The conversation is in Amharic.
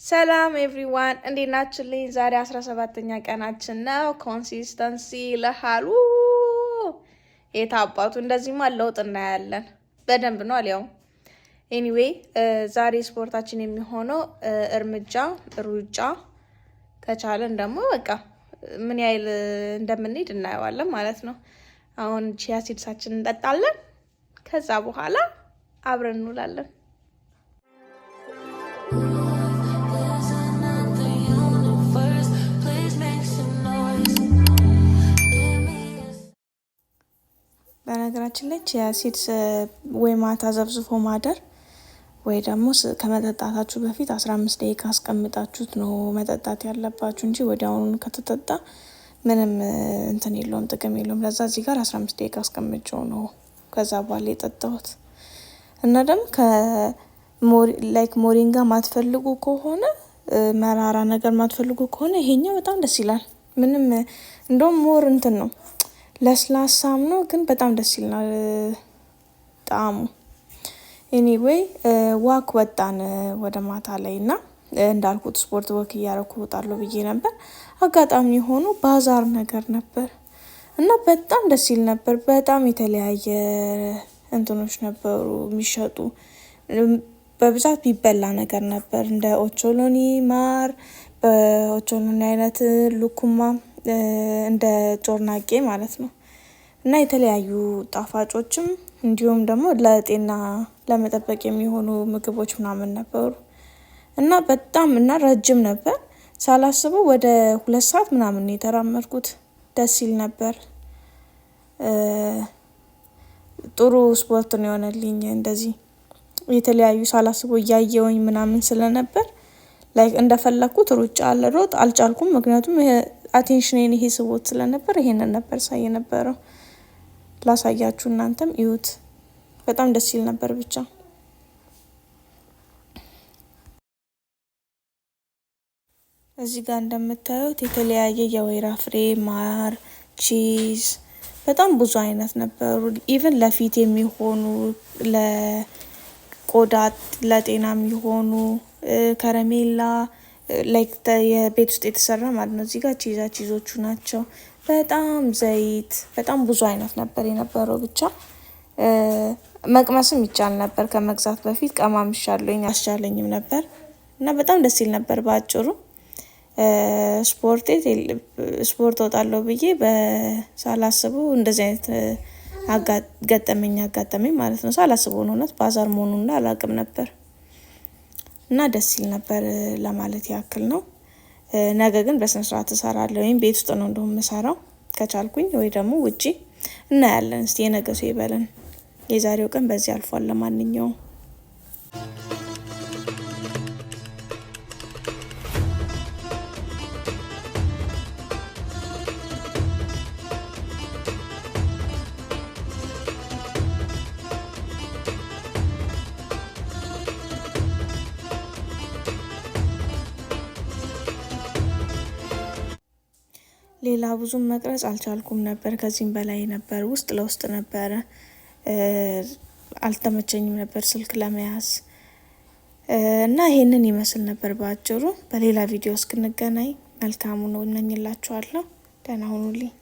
ሰላም everyone፣ እንዴት ናችሁልኝ? ዛሬ 17ኛ ቀናችን ነው። Consistency ይልሃል። የት አባቱ እንደዚህማ ለውጥ እናያለን በደንብ ነው አሊያውም። Anyway፣ ዛሬ ስፖርታችን የሚሆነው እርምጃ፣ ሩጫ፣ ከቻለን ደግሞ በቃ ምን ያህል እንደምንሄድ እናየዋለን ማለት ነው። አሁን chia seeds ኣችን እንጠጣለን። ከዛ በኋላ አብረን እንውላለን። There's another universe. Please make some noise. Give me a በነገራችን ላይ chia seeds ወይ ማታ ዘፍዝፎ ማደር ወይ ደግሞ ከመጠጣታችሁ በፊት 15 ደቂቃ አስቀምጣችሁት ነው መጠጣት ያለባችሁ እንጂ ወዲያውኑ ከተጠጣ ምንም እንትን የለውም፣ ጥቅም የለውም። ለዛ እዚህ ጋር 15 ደቂቃ አስቀምጬው ነው ከዛ በኋላ የጠጣሁት። እና ደግሞ like ሞሪንጋ ማትፈልጉ ከሆነ፣ መራራ ነገር ማትፈልጉ ከሆነ ይሄኛው በጣም ደስ ይላል። ምንም እንደውም more እንትን ነው፣ ለስላሳም ነው፣ ግን በጣም ደስ ይላል ጣዕሙ። Anyway፣ walk ወጣን ወደ ማታ ላይ እና እንዳልኩት ስፖርት walk እያረኩ እወጣለሁ ብዬ ነበር። አጋጣሚ ሆኖ ባዛር ነገር ነበር እና በጣም ደስ ይል ነበር። በጣም የተለያየ እንትኖች ነበሩ የሚሸጡ፣ በብዛት ቢበላ ነገር ነበር፣ እንደ ኦቾሎኒ ማር፣ በኦቾሎኒ አይነት ሉኩማ፣ እንደ ጮርናቄ ማለት ነው፣ እና የተለያዩ ጣፋጮችም እንዲሁም ደግሞ ለጤና ለመጠበቅ የሚሆኑ ምግቦች ምናምን ነበሩ። እና በጣም እና ረጅም ነበር። ሳላስበው ወደ 2 ሰዓት ምናምን ነው የተራመድኩት። ደስ ይል ነበር። ጥሩ ስፖርት ነው የሆነልኝ። እንደዚህ የተለያዩ ሳላስበው እያየውኝ ምናምን ስለነበር like እንደፈለግኩት ሩጫ ልሮጥ አልቻልኩም። ምክንያቱም attention ኔን ይሄ ስቦት ስለነበር ይሄንን ነበር ሳይ የነበረው። ላሳያችሁ፣ እናንተም እዩት። በጣም ደስ ይል ነበር ብቻ። እዚህ ጋር እንደምታዩት የተለያየ የወይራ ፍሬ፣ ማር፣ cheese በጣም ብዙ አይነት ነበሩ። Even ለፊት የሚሆኑ፣ ለቆዳ ለጤና የሚሆኑ ከረሜላ፣ like የቤት ውስጥ የተሰራ ማለት ነው። እዚህ ጋር cheese ኦቹ ናቸው። በጣም ዘይት፣ በጣም ብዙ አይነት ነበር የነበረው። ብቻ መቅመስም ይቻል ነበር። ከመግዛት በፊት ቀማምሻለሁኝ፣ አስቻለኝም ነበር እና በጣም ደስ ይል ነበር። በአጭሩ ስፖርት ወጣለሁ ብዬ ሳላስበው እንደዚህ አይነት ገጠመኝ አጋጠመኝ ማለት ነው። ሳላስበው ነው፣ እውነት ባዛር መሆኑን አላውቅም ነበር እና ደስ ይል ነበር ለማለት ያክል ነው። ነገ ግን በስነ ስርዓት እሰራለሁ፣ ወይም ቤት ውስጥ ነው እንደውም የምሰራው ከቻልኩኝ፣ ወይ ደግሞ ውጪ እናያለን። እስቲ የነገ ሰው ይበለን። የዛሬው ቀን በዚህ አልፏል። ለማንኛውም ሌላ ብዙም መቅረጽ አልቻልኩም ነበር። ከዚህም በላይ ነበር፣ ውስጥ ለውስጥ ነበረ፣ አልተመቸኝም ነበር ስልክ ለመያዝ እና ይሄንን ይመስል ነበር በአጭሩ። በሌላ ቪዲዮ እስክንገናኝ መልካሙን እመኝላችኋለሁ። ደህና ሁኑልኝ።